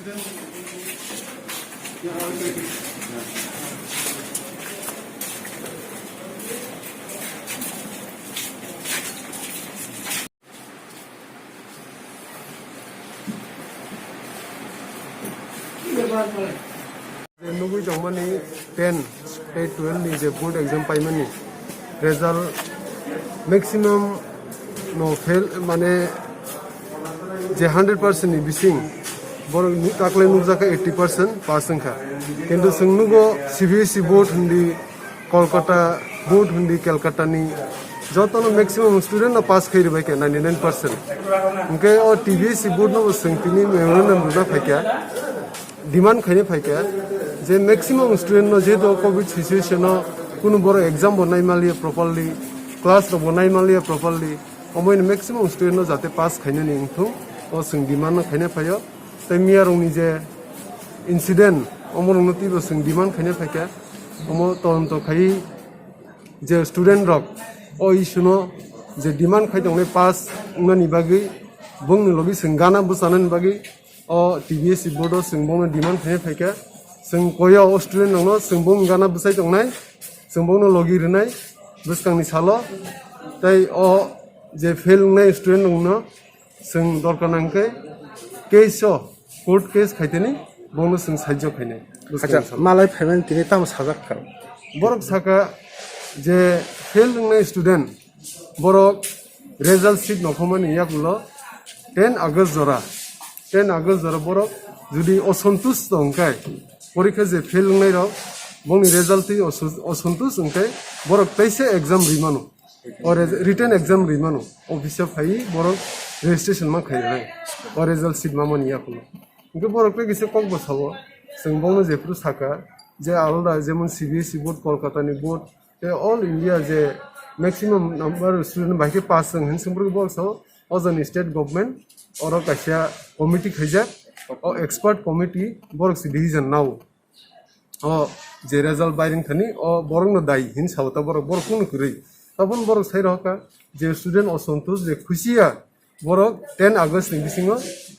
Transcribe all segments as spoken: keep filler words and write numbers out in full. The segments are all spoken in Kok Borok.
Nugui tongmani ten tei twelve ni je board exam paimani result maximum no fail, mane je hundred percent ni bising borok ni taklai nukjakha eighty percent pass wngkha. Kintu chwng nugo C B S E board hindi Kolkata board hindi Kolkata ni jotono maximum student no pass khai ribai kha ninety nine percent. Hwnkhe o T B S E board no bo chwng tini memorandum rwna phaikha, demand khaina phaikha je maximum student no, jehetu covid situation o kunu borok exam bo naimaliya properly, class rok bo naimaliya properly, omoino maximum student no jate pass khainani wngthung, o chwng demand no khaina phaio. Tei miyarokni je incident, omorokno twibo chwng demand khaina phaikha, omo todonto khaiwi je student rok o issue no je demand khai tongnai pass wngnani bagwi, bongni logi chwng gana bwchanani bagwi o T B S E board o chwng bongno demand khaina phaikha. Chwng koyo o student rokno chwng bongni gana bwchai tongnai, chwng bongno logi rwnai bwskangni salo, tei o je fail wngnai student rokno chwng dorkar nangkhe case o, court case khaiteni, bono chwng sahajyo khainai. Acha, malai phaimani tini tamo sajak kha? Borok saka je fail wngnai student, borok result sheet nokhomani yakulo ten August jora, ten August jora borok jodi osontush tongkhe, porikha je fail wngnai rok, bongni result twi osu-, osontush wngkhe borok teisa exam rimano. O re-, written exam rimano, office o phaiwi borok registration ma khairwnai, o result sheet mamani yakulo. Hwnkhe borok tei kisa kok bo sao, chwng bongno jephuru saka je alada, jemon C B S E board, Kolkata ni board, tei all India je maximum number student bai khe pass wng hin sumbruk borok sao, o jani state government oro kaisa committee khaijak, o expert committee borok se decision nao. O je result bai ring thani, o borok no dai hin sao ta borok, borok kunu kwrwi. Tabun borok sai rohor kha je student osontush je khusiya, borok ten August ni bisingo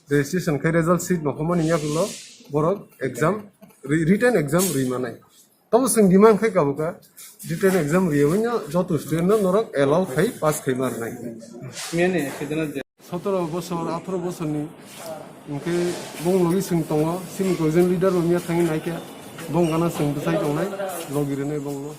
registration khai result sheet nokhomani yakulo borok exam ri-, written exam ri manai. Tabo chwng demand khai kabo kha written exam riyawi no joto student no norok allow khai pass khai ma rwnai. Sotoro bosor, atharo bosorni hwnkhe bong logi chwng tongo, chini constituency leader bo miya thangwi naikhe, bong gana chwng bwchai tongnai, logi rwnai bongno.